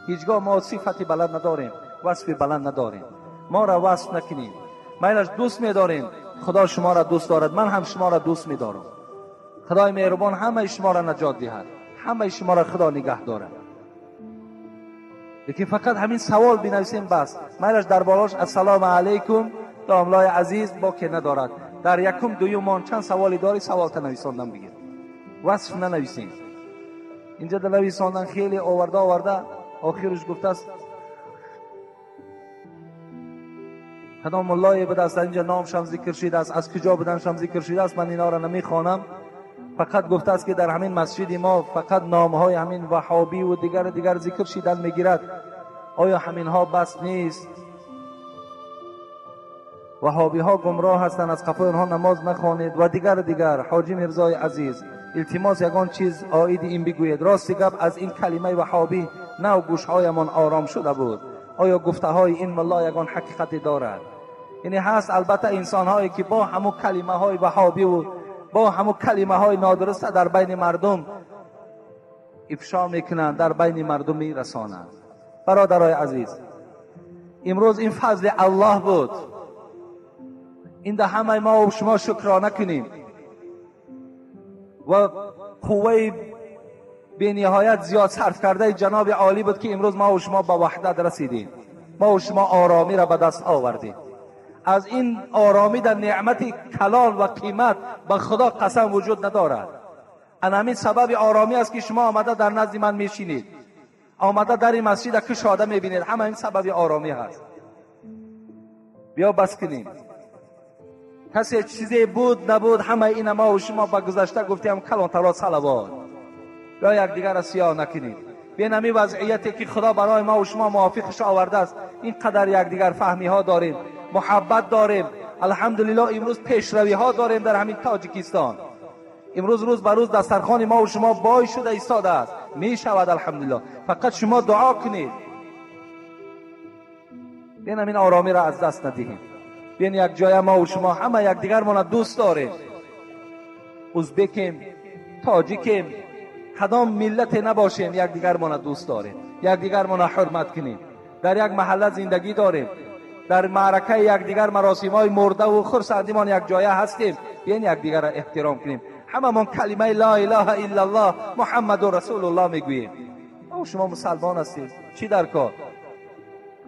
هیچگاه ما صفتی بلند نداریم، وصف بلند نداریم. ما را وصف نکنیم. ما دوست می‌داریم، خدا شما را دوست دارد، من هم شما را دوست می‌دارم. خدای مهربان همه شما را نجات دهد، همه شما را خدا نگه دارد. لیکن فقط همین سوال بنویسیم بس. مایلش در بالاش السلام علیکم داملای عزیز با که ندارد. در یکم دویومان چند سوالی داری، سوال تا نویساندن بگیر، وصف ننویسیم. اینجا در نویساندن خیلی آورده آورده، آخرش گفته است کدام ملای بوده است، اینجا نامشم ذکر شده است، از کجا بودنشم ذکر شده است، من اینا را نمیخوانم. فقط گفته است که در همین مسجد ما فقط نامهای همین وهابی و دیگر دیگر ذکر شدن میگیرد. آیا همینها بس نیست؟ وهابی ها گمراه هستند، از قفای آنها نماز نخوانید و دیگر دیگر. حاجی میرزای عزیز، التماس یگان چیز عاید این بگوید. راستی گپ از این کلمه وهابی نو گوشهایمان آرام شده بود. آیا گفته های این ملا یگان حقیقتی دارد؟ یعنی هست البته انسان هایی که با همو کلمه های وهابی و با همو کلمه های نادرست در بین مردم افشا میکنند، در بین مردم میرسانند. برادرای عزیز، امروز این فضل الله بود. این ده همه ما و شما شکرانه کنیم و قوه به نهایت زیاد صرف کرده جناب عالی بود که امروز ما و شما به وحدت رسیدیم، ما و شما آرامی را به دست آوردیم. از این آرامی در نعمت کلال و قیمت به خدا قسم وجود ندارد. همین سبب آرامی است که شما آمده در نزد من میشینید، آمده در این مسجد کشاده میبینید، همه این سبب آرامی هست. بیا بس کنیم. کسی چیزی بود نبود همه این ما و شما به گذشته گفتیم کلانترا صلوات. بیا یکدیگر را سیاه نکنید. بین همین وضعیتی که خدا برای ما و شما موافقش آورده است، اینقدر یکدیگر فهمی ها داریم، محبت داریم، الحمدلله امروز پیشروی ها داریم در همین تاجیکستان. امروز روز به روز دسترخوان ما و شما بای شده ایستاده است، می شود الحمدلله. فقط شما دعا کنید. بین همین آرامی را از دست ندهیم. بین یک جای ما و شما همه یکدیگر ما دوست داریم. ازبکیم، تاجیکیم، کدام ملت نباشیم، یکدیگر ما دوست داریم، یکدیگر ما حرمت کنیم. در یک محله زندگی داریم، در معرکه یکدیگر مراسم های مرده و خرسندیمان یک جایه هستیم. بیاین یکدیگر را احترام کنیم. هممان کلمه لا اله الا الله محمد رسول الله میگوییم. ما شما مسلمان هستیم، چی در کار؟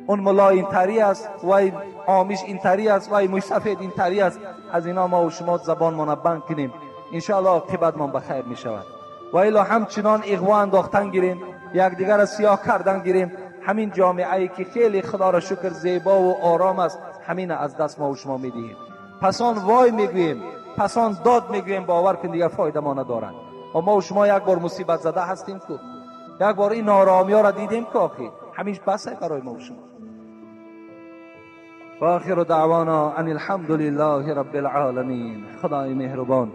اون ملا این تری است، وای آمیش این تری است، وای موی سفید این تری است. از اینا ما و شما زبان ما بند کنیم، انشاءالله عاقبت ما بخیر می شود. و الا همچنان اغوا انداختن گیریم، یکدیگر را سیاه کردن گیریم. همین جامعه ای که خیلی خدا را شکر زیبا و آرام است، همین از دست ما و شما میدهیم. پس آن وای میگوییم، پس آن داد میگوییم، باور کن دیگر فایده ما ندارند. و ما و شما یک بار مصیبت زده هستیم که یک بار این نارامی ها را دیدیم که آخی همیش بس برای ما و شما. و آخر دعوانا ان الحمد لله رب العالمین. خدای مهربان،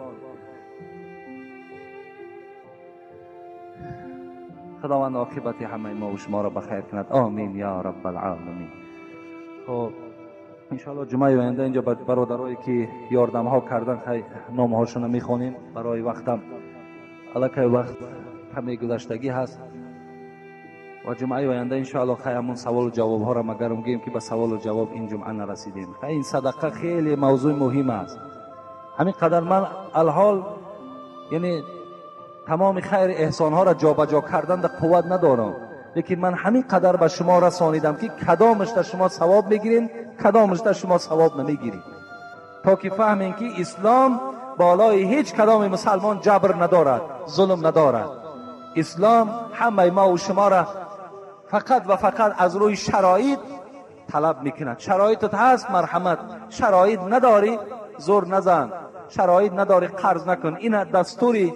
خداوند عاقبت همه ما و شما را بخیر کند. آمین یا رب العالمین. خب انشاءالله جمعه آینده اینجا برادرایی که یاردم ها کردن نام هاشون رو میخوانیم. برای وقتم الکی وقت کمی گذشتگی هست و جمعه آینده انشاءالله خیلی سوال و جواب ها را مگر میگیم که به سوال و جواب این جمعه نرسیدیم. این صدقه خیلی موضوع مهم است. همین قدر من الحال یعنی تمام خیر احسان ها را جابجا کردن در قوت ندارم، لیکن من همین قدر به شما رسانیدم که کدامش در شما ثواب میگیرین، کدامش در شما ثواب نمیگیرین، تا که فهمین که اسلام بالای هیچ کدام مسلمان جبر ندارد، ظلم ندارد. اسلام همه ما و شما را فقط و فقط از روی شرایط طلب میکند. شرایطت هست مرحمت، شرایط نداری زور نزن، شرایط نداری قرض نکن. این دستوری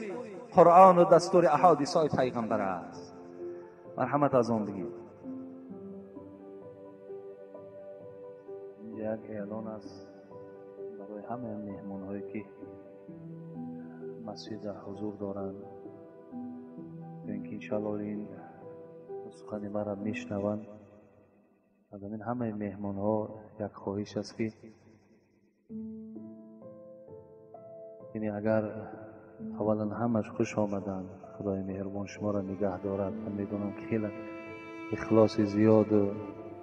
قرآن و دستور احادیث های پیغمبر است. مرحمت از آن بگید. یک اعلان است برای همه مهمان هایی که مسجد در حضور دارند، اینکه انشاءالله این سخن مرا میشنوند. از این همه مهمان ها یک خواهش است که Яъне агар аввалан ҳамаш хуш омаданд, Худои меҳрубон шуморо нигаҳ дорад. Ман медонам ки хеле ихлоси зиёду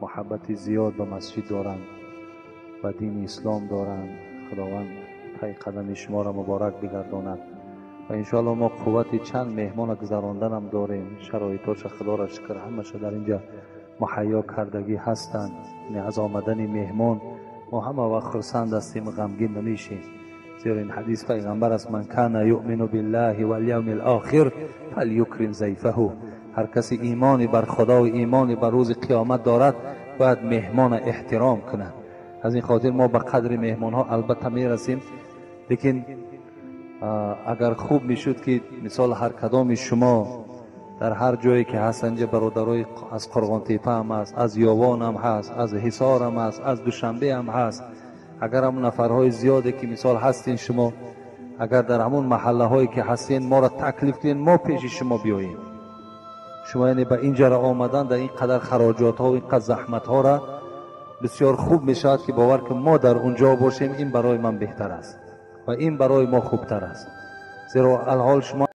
муҳаббати зиёд ба масҷид доранд, ба дини ислом доранд. Худованд пай қадами шуморо муборак бигардонад ва иншоалло мо қуввати чанд меҳмона гузаронданам дорем. Шароитоша Худоро шукр ҳамаша дар инҷа муҳайё кардагӣ ҳастанд. Яъне аз омадани меҳмон мо ҳама вақт хурсанд ҳастем, ғамгин намешем. Зеро ин ҳадис пайғамбар аст: ман кана юъмину биллаҳи валявми лохир фалюкрим зайфаҳу. Ҳар касе имони бар Худо ва имони бар рӯзи қиёмат дорад, бояд меҳмона эҳтиром кунад. Аз ин хотир мо ба қадри меҳмонҳо албатта мерасем, лекин агар хуб мешуд ки мисол ҳар кадоми шумо дар ҳар ҷое ки ҳаст, инҷа бародарои аз Қурғонтепа ҳам ҳаст, аз Ёвон ҳам ҳаст, аз Ҳисор ҳам ҳаст, аз Душанбе ҳам ҳаст, агар ҳамон нафарҳои зиёде ки мисол ҳастин шумо, агар дар ҳамон маҳаллаҳое ки ҳастин моро таклиф кунед, мо пеши шумо биёем. Шумо яъне ба инҷара омадан дар ин қадар хароҷотҳо ва ин қадар заҳматҳоро бисёр хуб мешавад ки бовар ки мо дар унҷо бошем, ин барои ман беҳтар аст ва ин барои мо хубтар аст. Зеро алҳол шумо